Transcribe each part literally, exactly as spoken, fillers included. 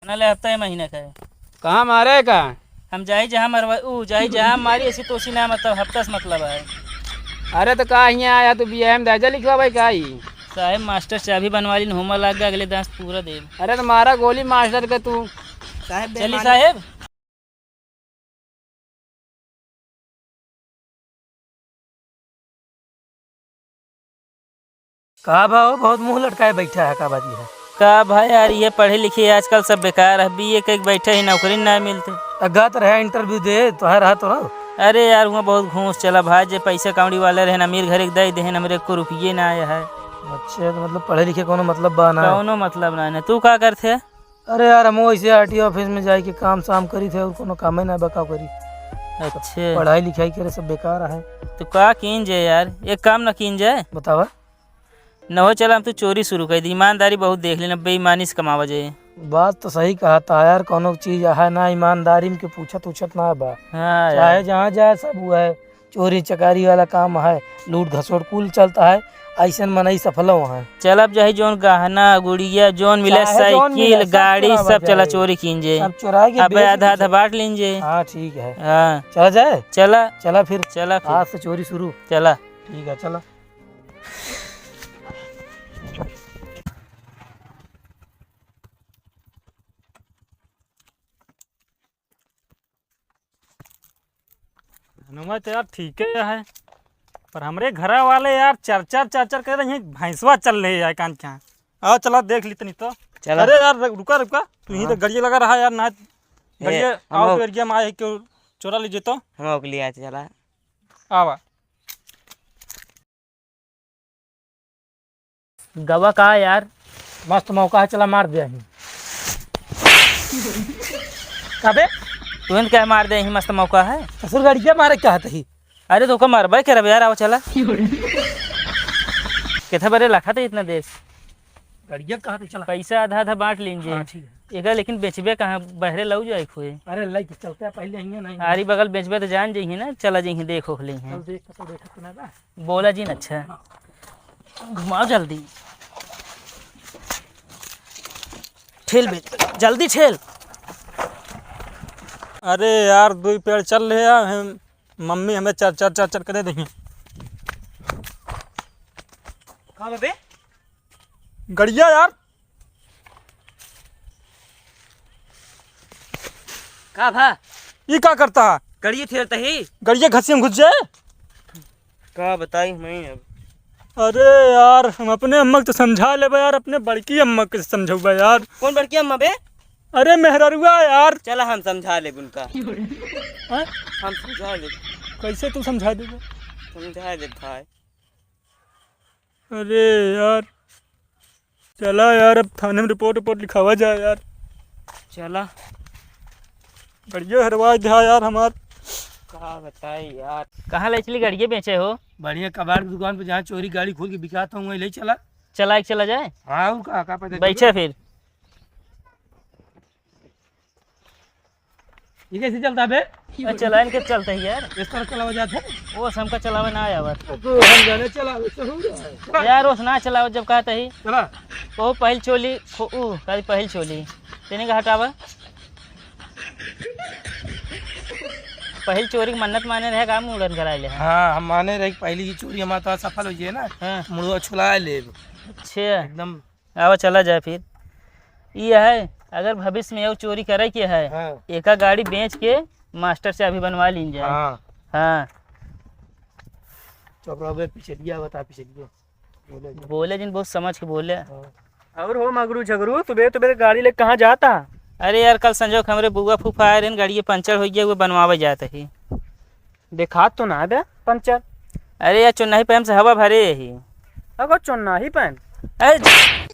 ना ले, हफ्ता ही महीना का है। कहाँ मारे का? हम जाई जहाँ मरवा, ऊ जाई जहाँ मारी, ऐसी तोसी ना, मतलब हफ्ता से मतलब है। अरे तो का हियाँ आया तू बियाह में दाजा लिखवावे का ही? साहेब मास्टर चाभी बनवा लीन, होमर लाग गया, अगले दास पूरा देब। अरे तो मारा गोली मास्टर के तू। साहेब चली बेईमानी। साहेब। का भा हो, बहुत मुँह लटकाए बैठा है, का बात है? का भाई यार, ये पढ़े लिखे आजकल सब बेकार है, बीए के बैठे ही नौकरी ना मिलते। अगा तो रहा इंटरव्यू दे, तो है रहा तो रहो। अरे यार, हुआँ बहुत घूस चला भाई, जे पैसा कौड़ी वाले रहे, अमीर घर एक दे देहन, हमरे एको रुपये ना आया है। अच्छा, तो मतलब पढ़े लिखे कोनो मतलब बा ना? कोनो मतलब ना है। तू का करते है? अरे यार, हमहू ऐसे आरटीओ ऑफिस में जाए के काम साम करी थे और कोनो कामे ना बा, का करी। अच्छा। पढ़ाई लिखाई करे सब बेकार है। तो का कीन जाए यार, एक काम ना कीन जाए? बतावा। न हो चला, हम तो चोरी शुरू कर दी, ईमानदारी बहुत देख लेना, बेईमानी से कमावा जाए। बात तो सही कहा था यार, कोनो चीज है ना ईमानदारी में के पूछत उछत ना बा। हाँ यार। चाहे जहाँ जाए सब वो है, चोरी चकारी वाला काम है, लूट घसोट कुल चलता है, ऐसन मनई सफल हो हैं। चल अब जाही जौन गहना गुड़िया जौन मिले, चाहे जौन मिले, साइकिल सब गाड़ी चोरावा सब चला जाए। चोरी कीन जे। सब चोरा के अब बेच आधा दीजिए। आधा बांट लीन जे। हाँ ठीक है। हाँ। चला जाए। चला। चला फिर। चला फिर। आज से चोरी शुरू। चला। ठीक है चला। धनवा तो यार ठीक है, पर हमरे घरा वाले यार चर चर चर चर कर रही है, भैंसवा चल रही है कान क्या। आओ चला देख ली तनी तो। चला। अरे यार रुका रुका, तू यहीं तो हाँ। गड़िया लगा रहा यार ना। ए, गड़िया हम आओ लोग तो एरिया में आए क्यों चोरा लीजिए तो। हम लोग लिए आए थे, चला। आवा। गवा का यार? मस्त मौका है, चला मार दे ही। अबे तू इनका मार दे ही, मस्त मौका है। ससुर गाड़ी क्या मारे क्या है तही? अरे तो ओका मरबे करब यार, आओ चला। कितना बड़े लखा थे इतना देश। गड़िया कहाँ थे, चला। पैसा आधा आधा बांट लीजिए। हाँ, ठीक है। एका लेकिन बेचबे कहाँ, बहरे लऊ जाए खोए। अरे लई के चलते हैं, पहले हियाँ नहीं। आरी बगल बेचबे तो जान जइही ना, चला जइही, देख ओख लेही। चल देख, तो देखत तो ना बा। बोला जिन, अच्छा। घुमाओ जल्दी। ठेल बे, जल्दी ठेल। अरे यार, दुई पेड़ चल रहे हैं, हम, मम्मी हमें चर, चर, चर, चर करे देखी। का बे? गड़िया यार। का भा? ई का करता है? गड़िया ठेलता ही। गड़िया घसिया में घुस जाए। का बताई मैं अब? अरे यार, हम अपने अम्मा के तो समझा लेबे यार, अपने बड़की अम्मा के समझौबे यार। कौन बड़की अम्मा बे? अरे मेहररुआ यार। चला हम समझा लेब उनका। हैं? हम समझा लेब। कैसे तू समझा देबे? समझा देब भाई। अरे यार, चला यार, अब थाने में रिपोर्ट, रिपोर्ट लिखावा जाए यार। चला। गड़िया हरवा दिया यार हमार। का बताई यार। कहाँ ले चली गड़िया बेचे हो? बढ़िया कबाड़ की दुकान पे, जहाँ चोरी गाड़ी खोल के बिकाता हूँ, वहीं ले चला। चला, एक चला जाए। हाँ, और का, का पता बैठे फिर। ये कैसे चलता बे? अरे चलाइन के चलता है यार। इस तरह चलावा जाता है? वो हमका चलावे ना आवत। तो हम जाने चलावे सहूर है। यार, ओस ना चलावत जब कहत ही। चला। वो पहिल चोली खो-, ऊ, कही पहिल चोली। तेने का हटावा? पहिल चोरी के मन्नत माने रहे, का मुड़न कराए ले? हाँ, हम माने रहे कि पहली ही चोरी हमारा तो सफल हो जाए ना। हाँ। मुड़वा छुला ले। अच्छा। एकदम। आवा, चला जाए फिर। ई है, अगर भविष्य में एगो चोरी करे के है, हाँ। एका गाड़ी बेच के मास्टर चाभी बनवा लीन जाए। हाँ। हाँ। चोपड़ा बे पिछलिया बता, पिछलिया। बोले जी। बोले जिन, बहुत समझ के बोले। हाँ। और हो मगरू झगरू, सुबह सुबह गाड़ी लेके कहाँ जाता? अरे यार, कल संजोग हमरे बुआ फूफा आए रहे, गाड़ी पंचर हो गया, वो बनवावे जात ही। देखात तो ना बे पंचर। अरे यार, चुन्नाही पाइप से हवा भरे यही। अगो चुन्नाही पाइप? अरे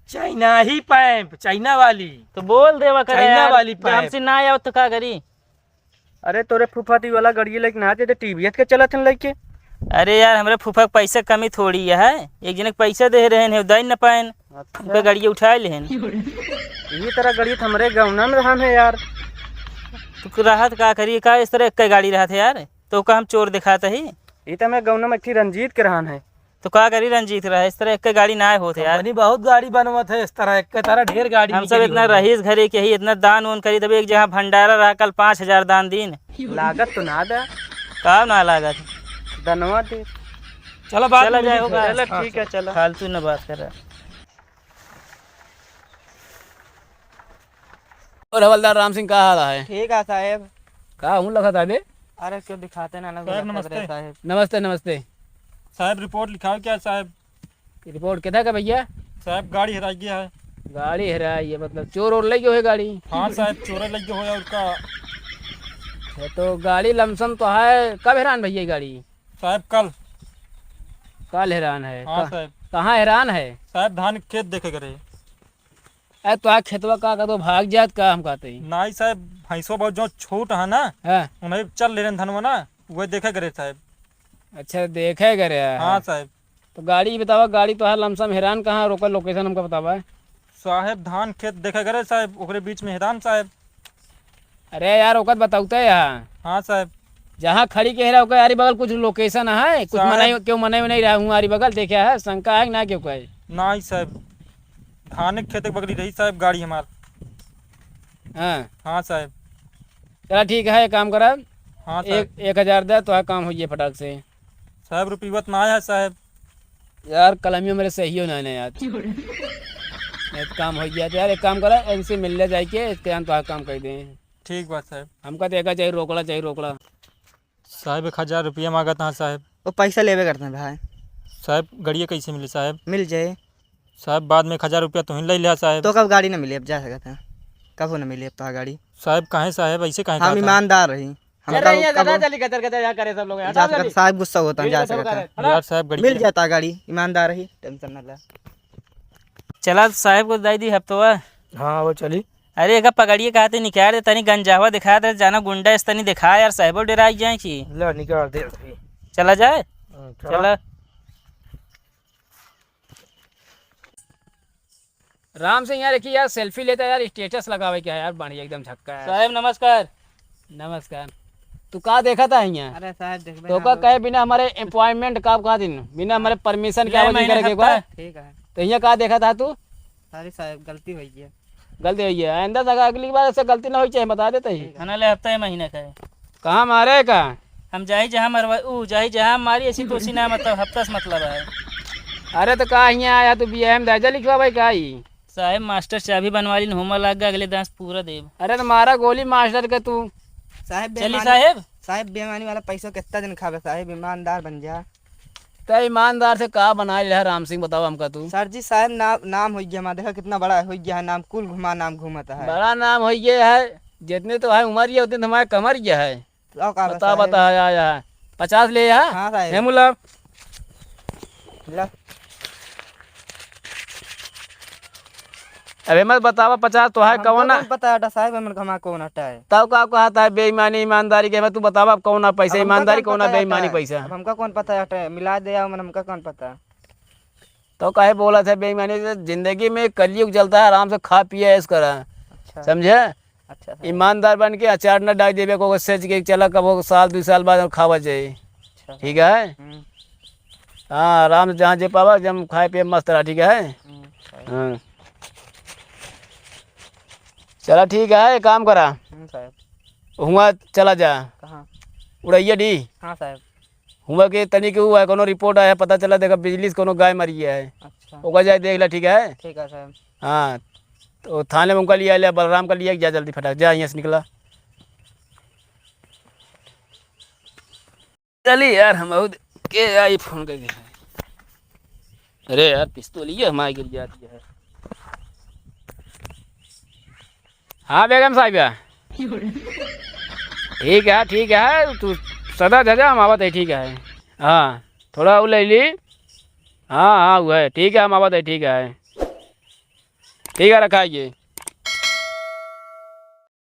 चाइना ही पाइप, चाइना वाली। तो बोल देवा करे चाइना यार, वाली जब पाइप। हमसे ना आओ तो का करी? अरे तोरे फूफा ती वाला गड़िया लेके ना आते, टीवीएस के चलत हन लेके। अरे यार, हमरे फूफा के पैसे कमी थोड़ी है, एक जने के पैसा दे रहे हैं, दे न पाएन। अच्छा। उनका गाड़ी उठा लेहन। यही तरह गाड़ी तो हमरे गौना में रहन है यार। तू रहत का करी, का इस तरह एक गाड़ी रहत है यार? तो का हम चोर दिखात ही? ये तो मैं गौना में एक ठी रंजीत के रहन है। तो का करी रंजीत रहा, इस तरह एक गाड़ी ना होत है यार। कंपनी बहुत गाड़ी बनवत है इस तरह, एक तरह ढेर गाड़ी हम सब निकली इतना हुई है। रईस घरे के ही इतना दान वान करी, तब एक जहाँ भंडारा रहा, कल पाँच हजार दान दीन। लागत तो ना दे। का ना लागत? दनवा दे। चलो, बात चला में जाए मिली होगा। फिर। चलो, हाँ, ठीक है, चलो। फालतू न बात कर रहा। और हवलदार राम सिंह, का हाल है? ठीक है साहेब। का हूँ लखत आबे? अरे क्यों दिखाते ना, ना साहेब, गुलाब नमस्ते। पकड़े साहेब। नमस्ते, नमस्ते। साहेब, रिपोर्ट लिखाओ क्या साहेब? रिपोर्ट कितना का भैया? साहेब, गाड़ी हेराई गया है। गाड़ी हेराई है, मतलब चोर और लइ गयो है गाड़ी? हाँ साहेब, चोर लइ गयो है और का। अच्छा, तो गाड़ी लमसम तो है, कब हेरान भैया ये गाड़ी? साहेब, कल। कल हेरान है? हाँ का-, साहेब। कहाँ हेरान है? साहेब, धान खेत देखे करे। अरे, तोहार खेतवा का, का तो भाग जात का, हम कहते ही। नाई साहेब, भैंसवा बहुत जो छोट है ना, हाँ। उन्हें चल ले रहे धनवा ना, वह देखे करे साहेब। अच्छा, देखे करे है। हाँ साहेब। तो गाड़ी बतावा, गाड़ी तोहार लमसम हेरान कहाँ, ओकर लोकेशन हमका बतावा। साहेब, धान खेत देखे करे साहेब, ओकरे बीच में हेरान साहेब। अरे यार, ओकर बतौते यहाँ। हाँ साहेब। जहाँ खड़ी के रहा, ओकर आरी बगल कुछ लोकेशन है, कुछ साहेब। मनई, क्यों मनई नहीं रहा हूँ आरी बगल, देखे है, शंका है कि ना क्यों कहे? नहीं साहेब, धान के खेत के बगली रही साहेब गाड़ी हमार। हाँ। हाँ साहेब। चला ठीक है, एक काम करा। हाँ साहेब। एक, एक हजार दे, तो काम होइए फटाक से। साहेब, रुपये तो ना आया है साहेब। यार, कलमियो मेरे सही हो ना, ना यार। एक काम हो गया तो यार, एक काम करा, इनसे मिल ले जाए के, इसके हम तो काम कर दें। ठीक बात साहेब। हमका तो एका चाहिए रोकड़ा, चाहिए रोकड़ा। साहेब, एक हजार रुपया मांगत हैं साहेब। वो पैसा लेबे करते हैं भाई। साहेब, गड़िया कैसे मिली साहेब? मिल जाए। साहेब, बाद में एक हजार रुपया तुहीं ले लिया साहेब। तो कब गाड़ी ना मिली, अब जा सकत है, कब हो ना मिली अब तो गाड़ी। साहेब, काहे साहेब, ऐसे काहे हम कहत हैं? ईमानदार रही। हम अरे, कब, यहाँ कब ज्यादा जल्दी गदर गदर यहाँ करे सब लोग, यहाँ जा हटाओ सकत जल्दी। साहेब, गुस्सा होता है, भीड़ जा खत्म सकत कर है। रहे। यार साहेब, गड़िया मिल जाता गाड़ी, ईमानदार रही, टेंशन ना ला। चला साहेब को दे दी हफ्तवा। हाँ, वो चली। अरे, एका पगड़िए कहा थे निकाल दे, तनी गंजावा दिखा दे, जाना गुंडा इस तनी दिखा यार, साहेबो डराई जाए कि। ला, निकाल दे अभी। चला जाए? हाँ, चला। चला। राम सिंह यार, एक यार selfie लेता यार, status लगावे क्या यार, बढ़िया एकदम झक्का है। साहेब नमस्कार। नमस्कार। तू का देखा था यहाँ? अरे साहेब, देखबे तो ना का हम कहे बिना हमारे appointment का, का दिन, बिना हमारे permission के ये आवाज महीने करे के हफ्ता। बाद? ठीक है। तो यहाँ का देखा था तू? Sorry साहेब, गलती हो गई है। गलती हो गई है, आइंदा तक अगली बार ऐसे गलती ना होई चाहिए, बता देते ही। ठीक है। खाना ले हफ्ता, ये महीने का है। कहाँ मारे का? हम जाही जहाँ मरवा, ऊ जाही जहाँ मारी, ऐसी तोसी ना मतलब, हफ्ता से मतलब है। अरे तो का हियाँ आया तू, बियाह में दर्जा लिखवा भाई का ही? साहेब मास्टर चाबी बनवा लीन, होमर लाग गया, अगले दास पूरा देब। अरे तो मारा गोली मास्टर के तू। साहेब चली बेईमानी, साहेब। साहेब बेईमानी वाला पैसा कितना दिन खाबे साहेब, ईमानदार बन जा। त ईमानदार से का बनाए रहा राम सिंह, बताओ हमका तू। सर जी, साहेब ना-, नाम होइ गया हमारा, देखा कितना बड़ा होइ गया है नाम, कुल घुमा नाम घूमता है। बड़ा नाम होइ गया है, जितने तो है उमर ये, उतने तो हमारे कमर ये है। तो का बता, साहेब? बता, या, या। पचास ले, या? हाँ, साहेब। हे मुला। ला। अबे मत बतावा पचास तो है, हमका कौन ना? कौन पता है, साहेब, हमन घमा कौन हटा है? तब का कहता है बेईमानी, ईमानदारी के? तू बतावा, अब कौन ना पैसा अब हमका ईमानदारी, कौन कौन ना पता है, बेईमानी हटा है? पैसा? अब हमका कौन पता है, हटा है? मिला दे, हमन, हमका कौन पता? तो काहे बोला था बेईमानी से? जिंदगी में कलयुग चलता है, आराम से खा पिए ऐश करा, अच्छा। समझे? अच्छा, साहेब। ईमानदार बन के अचार न डाल देबे को, सेज के चला, कबो साल, दो साल बाद हम खावा जाए। अच्छा, ठीक है? हम्म। हाँ, आराम से जहाँ जे पावा, जब खाए पिए मस्त रहा, ठीक है? हम्म, साहेब। हाँ। चला, ठीक है, एक काम करा। हम्म, साहेब। हुआ चला जा। कहाँ? उड़ैया डी। हाँ, साहेब। हुआ के तनी के हुआ है, कोनो रिपोर्ट आया, पता चला, देखा, बिजली से कोनो गाय मरी है। अच्छा। ओका जाए देख ला, ठीक है? ठीक है, साहेब। हाँ, तो थाने में उनका लिया ले, बलराम का लिया, जा जल्दी फटाक, जा यहाँ से निकला। चली यार, हम बहुत के आई फोन करके। अरे यार, पिस्तौल ये हमारे गिर जाती है। हाँ बेगम साहिबा। ठीक है, ठीक है, तू सदा धजा हम आवत है, ठीक है। हाँ, थोड़ा वो ले ली। हाँ, हाँ, वो है, ठीक है, हम आवत है, ठीक है। ठीक है, रखा ये।